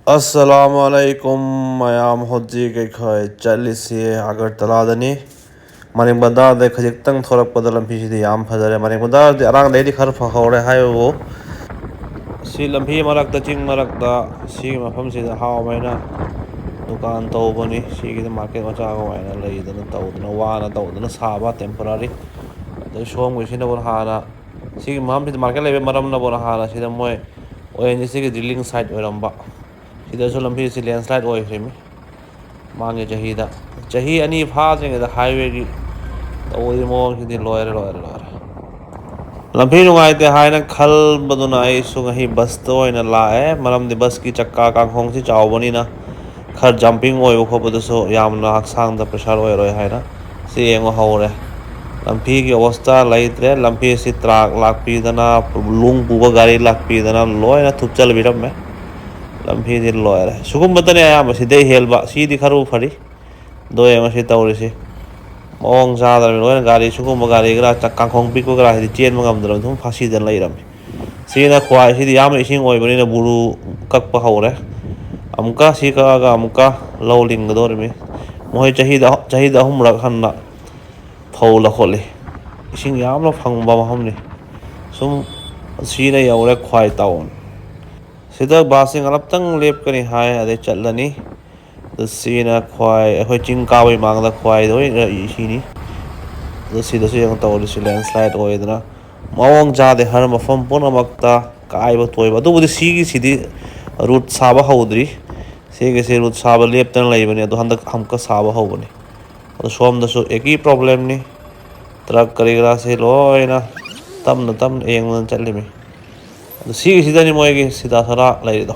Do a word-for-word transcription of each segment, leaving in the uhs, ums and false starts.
ꯑꯁꯂꯥꯃꯨ ꯑꯂꯥꯏꯀꯨꯝ ꯃꯌꯥꯝ, ꯍꯧꯖꯤꯛ ꯑꯩꯈꯣꯏ ꯆꯠꯂꯤꯁꯤ ꯑꯒꯔꯇꯂꯥꯗꯅꯤ꯫ ꯃꯅꯤꯡ ꯕꯖꯥꯔꯗ ꯈꯖꯤꯛꯇꯪ ꯊꯣꯔꯛꯄꯗ ꯂꯝꯕꯤꯁꯤꯗꯤ ꯌꯥꯝ ꯐꯖꯔꯦ꯫ ꯃꯅꯤꯡ ꯕꯖꯥꯔꯗꯤ ꯑꯔꯥꯡꯗꯩꯗꯤ ꯈꯔ ꯐꯍꯧꯔꯦ ꯍꯥꯏꯕꯕꯨ, ꯁꯤ ꯂꯝꯕꯤ ꯃꯔꯛꯇ, ꯆꯤꯡ ꯃꯔꯛꯇ, ꯁꯤꯒꯤ ꯃꯐꯝꯁꯤꯗ ꯍꯥꯎꯕ ꯍꯥꯏꯅ ꯗꯨꯀꯥꯟ ꯇꯧꯕꯅꯤ꯫ ꯁꯤꯒꯤꯗꯤ ꯃꯥꯔꯀꯦꯠ ꯃꯆꯥ ꯑꯗꯨꯃꯥꯏꯅ ꯂꯩꯗꯅ ꯇꯧꯗꯅ, ꯋꯥꯅ ꯇꯧꯗꯅ ꯁꯥꯕ temporary꯫ ꯑꯗꯩ ꯁꯣꯝꯒꯤꯁꯤꯅꯕꯨ ꯍꯥꯟꯅ, ꯁꯤꯒꯤ ꯃꯐꯝꯁꯤꯗ ꯃꯥꯔꯀꯦꯠ ꯂꯩꯕ ꯃꯔꯝꯅꯕꯨ ꯍꯥꯟꯅ ꯁꯤꯗ ꯃꯣꯏ ꯑꯣ ꯑꯦꯟ ꯖꯤ ꯁꯤꯒꯤ drilling site ꯑꯣꯏꯔꯝꯕ꯫ ꯁꯤꯗꯁꯨ ꯂꯝꯕꯤꯁꯤ landslide ꯑꯣꯏꯈ꯭ꯔꯤꯃꯤ ꯃꯃꯥꯡꯒꯤ ꯆꯍꯤꯗ꯫ ꯆꯍꯤ ꯑꯅꯤ ꯐꯥꯗ꯭ꯔꯤꯉꯩꯗ highwayꯒꯤ ꯇꯧꯔꯤ ꯃꯑꯣꯡꯁꯤꯗꯤ ꯂꯣꯏꯔꯦ, ꯂꯣꯏꯔꯦ, ꯂꯣꯏꯔꯦ꯫ ꯂꯝꯕꯤ ꯅꯨꯡꯉꯥꯏꯇꯦ ꯍꯥꯏꯅ ꯈꯜꯕꯗꯨꯅ ꯑꯩꯁꯨ ꯉꯁꯤ busꯇ ꯑꯣꯏꯅ ꯂꯥꯛꯑꯦ, ꯃꯔꯝꯗꯤ busꯀꯤ ꯆꯛꯀꯥ ꯀꯥꯡꯈꯣꯡꯁꯤ ꯆꯥꯎꯕꯅꯤꯅ ꯈꯔ jumping ꯑꯣꯏꯕ ꯈꯣꯠꯄꯗꯁꯨ ꯌꯥꯝꯅ ꯍꯛꯆꯥꯡꯗ pressure ꯑꯣꯏꯔꯣꯏ ꯍꯥꯏꯅ꯫ ꯁꯤ ꯌꯦꯡꯉꯨ ꯍꯧꯔꯦ꯫ ꯂꯝꯕꯤꯒꯤ ꯑꯕꯁꯊꯥ ꯂꯩꯇ꯭ꯔꯦ꯫ ꯂꯝꯕꯤ ꯑꯁꯤ truck ꯂꯥꯛꯄꯤꯗꯅ, ꯂꯨꯡ ꯄꯨꯕ ꯒꯥꯔꯤ ꯂꯥꯛꯄꯤꯗꯅ ꯂꯣꯏꯅ ꯊꯨꯞꯆꯜꯕꯤꯔꯝꯃꯦ꯫ ꯂꯝꯕꯤꯗꯤ ꯂꯣꯏꯔꯦ꯫ ꯁꯤꯒꯨꯝꯕꯇꯅꯦ ꯑꯌꯥꯝꯕ ꯁꯤꯗꯩ ꯍꯦꯜꯕ꯫ ꯁꯤꯗꯤ ꯈꯔꯕꯨ ꯐꯔꯤ꯫ ꯑꯗꯣ ꯌꯦꯡꯉꯣ ꯁꯤ ꯇꯧꯔꯤꯁꯤ꯫ ꯃꯑꯣꯡ ꯆꯥꯗ꯭ꯔꯕꯅꯤ꯫ ꯂꯣꯏꯅ ꯒꯥꯔꯤ, ꯁꯤꯒꯨꯝꯕ ꯒꯥꯔꯤ ꯈꯔ ꯆ-, ꯀꯥꯡꯈꯣꯡ ꯄꯤꯛꯄ ꯈꯔ ꯍꯥꯏꯗꯤ ꯆꯦꯟꯕ ꯉꯝꯗ꯭ꯔꯕꯅꯤ꯫ ꯑꯗꯨꯝ ꯐꯥꯁꯤꯗꯅ ꯂꯩꯔꯝꯃꯤ꯫ ꯁꯤꯅ ꯈ꯭ꯋꯥꯏ, ꯁꯤꯗꯤ ꯌꯥꯝꯅ ꯏꯁꯤꯡ ꯑꯣꯏꯕꯅꯤꯅ ꯕꯨꯔꯨ ꯀꯛꯄ ꯍꯧꯔꯦ꯫ ꯑꯃꯨꯛꯀ ꯁꯤ ꯀꯛꯑꯒ ꯑꯃꯨꯛꯀ ꯂꯧ ꯂꯤꯡꯒꯗꯧꯔꯤꯃꯤ꯫ ꯃꯈꯣꯏ ꯆꯍꯤꯗ, ꯆꯍꯤꯗ ꯑꯍꯨꯝꯔꯛ ꯍꯟꯅ ꯐꯧ ꯂꯧꯈꯠꯂꯤ꯫ ꯏꯁꯤꯡ ꯌꯥꯝꯅ ꯐꯪꯕ ꯃꯐꯝꯅꯤ꯫ ꯁꯨꯝ ꯁꯤꯅ ꯌꯧꯔꯦ ꯈ꯭ꯋꯥꯏ town꯫ ꯁꯤꯗ busꯁꯤ ꯉꯥꯛꯇꯪ ꯂꯦꯞꯀꯅꯤ ꯍꯥꯏ, ꯑꯗꯩ ꯆꯠꯂꯅꯤ꯫ ꯑꯗꯨ ꯁꯤꯅ ꯈ꯭ꯋꯥꯏ, ꯑꯩꯈꯣꯏ ꯆꯤꯡ ꯀꯥꯕꯒꯤ ꯃꯥꯡꯗ ꯈ꯭ꯋꯥꯏꯗ ꯑꯣꯏꯅ ꯁꯤꯅꯤ꯫ ꯑꯗꯨ ꯁꯤꯗꯁꯨ ꯌꯦꯡꯉꯣ ꯇꯧꯔꯤꯁꯤ, landslide ꯑꯣꯏꯗꯅ ꯃꯑꯣꯡ ꯆꯥꯗꯦ꯫ ꯍꯔ ꯃꯐꯝ ꯄꯨꯝꯅꯃꯛꯇ ꯀꯥꯏꯕ ꯇꯣꯏꯕ꯫ ꯑꯗꯨꯕꯨꯗꯤ ꯁꯤꯒꯤꯁꯤꯗꯤ road ꯁꯥꯕ ꯍꯧꯗ꯭ꯔꯤ꯫ ꯁꯤꯒꯤꯁꯤ road ꯁꯥꯕ ꯂꯦꯞꯇꯅ ꯂꯩꯕꯅꯤ, ꯑꯗꯣ ꯍꯟꯗꯛ ꯑꯃꯨꯛꯀ ꯁꯥꯕ ꯍꯧꯕꯅꯤ꯫ ꯑꯗꯣ ꯁꯣꯝꯗꯁꯨ ꯑꯦꯀꯤ problemꯅꯤ꯫ Truck ꯀꯔꯤ ꯀꯔꯥꯁꯦ ꯂꯣꯏꯅ ꯇꯞꯅ ꯇꯞꯅ ꯌꯦꯡꯗꯅ ꯆꯠꯂꯤꯃꯤ꯫ ꯑꯗꯣ ꯁꯤꯒꯤꯁꯤꯗꯅꯤ ꯃꯣꯏꯒꯤ ꯁꯤꯗꯥ ꯁꯔꯥ ꯂꯩꯔꯤꯗꯣ,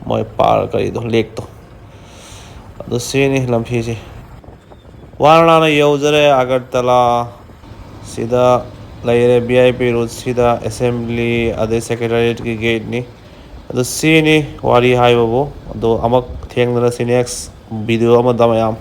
ꯃꯣꯏ ꯄꯥꯔ ꯀꯔꯤꯗꯣ, lakeꯇꯣ꯫ ꯑꯗꯣ ꯁꯤꯅꯤ ꯂꯝꯕꯤꯁꯦ꯫ ꯋꯥꯅ ꯌꯧꯖꯔꯦ ꯑꯒꯔꯇꯂꯥ꯫ ꯁꯤꯗ ꯂꯩꯔꯦ VIP roadꯁꯤꯗ, assembly ꯑꯗꯩ secretariatꯀꯤ gateꯅꯤ꯫ ꯑꯗꯣ ꯁꯤꯅꯤ ꯋꯥꯔꯤ ꯍꯥꯏꯕꯕꯨ꯫ ꯑꯗꯣ ꯑꯃꯨꯛ ꯊꯦꯡꯅꯔꯁꯤ next video ꯑꯃꯗ ꯃꯌꯥꯝ꯫